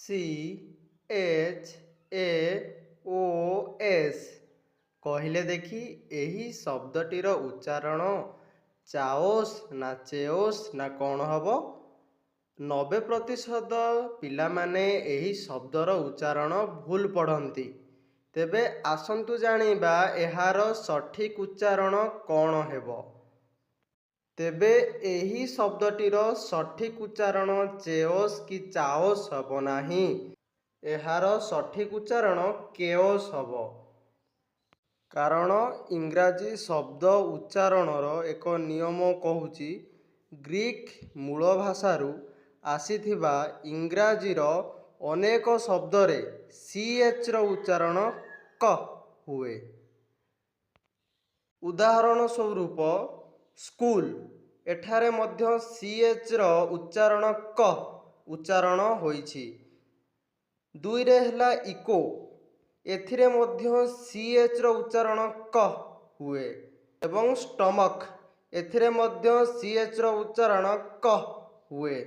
CHAOS। କହିଲେ ଦେଖି, ଏହି ଶବ୍ଦଟିର ଉଚ୍ଚାରଣ ଚାଓସ୍ ନା ଚେଓସ୍ ନା କ'ଣ ହେବ? 90% ପିଲାମାନେ ଏହି ଶବ୍ଦର ଉଚ୍ଚାରଣ ଭୁଲ ପଢ଼ନ୍ତି। ତେବେ ଆସନ୍ତୁ ଜାଣିବା ଏହାର ସଠିକ୍ ଉଚ୍ଚାରଣ କ'ଣ ହେବ। ତେବେ ଏହି ଶବ୍ଦଟିର ସଠିକ୍ ଉଚ୍ଚାରଣ ଚେଓସ୍ କି ଚାଓସ୍ ହେବ ନାହିଁ, ଏହାର ସଠିକ୍ ଉଚ୍ଚାରଣ କେଓସ୍ ହେବ। କାରଣ ଇଂରାଜୀ ଶବ୍ଦ ଉଚ୍ଚାରଣର ଏକ ନିୟମ କହୁଛି, ଗ୍ରୀକ୍ ମୂଳ ଭାଷାରୁ ଆସିଥିବା ଇଂରାଜୀର ଅନେକ ଶବ୍ଦରେ CHର ଉଚ୍ଚାରଣ କ ହୁଏ। ଉଦାହରଣ ସ୍ୱରୂପ ସ୍କୁଲ, ଏଠାରେ ମଧ୍ୟ CHର ଉଚ୍ଚାରଣ କ ଉଚ୍ଚାରଣ ହୋଇଛି। ଦୁଇରେ ହେଲା ଇକୋ, ଏଥିରେ ମଧ୍ୟ CHର ଉଚ୍ଚାରଣ କ ହୁଏ ଏବଂ ଷ୍ଟମକ୍, ଏଥିରେ ମଧ୍ୟ CHର ଉଚ୍ଚାରଣ କ ହୁଏ।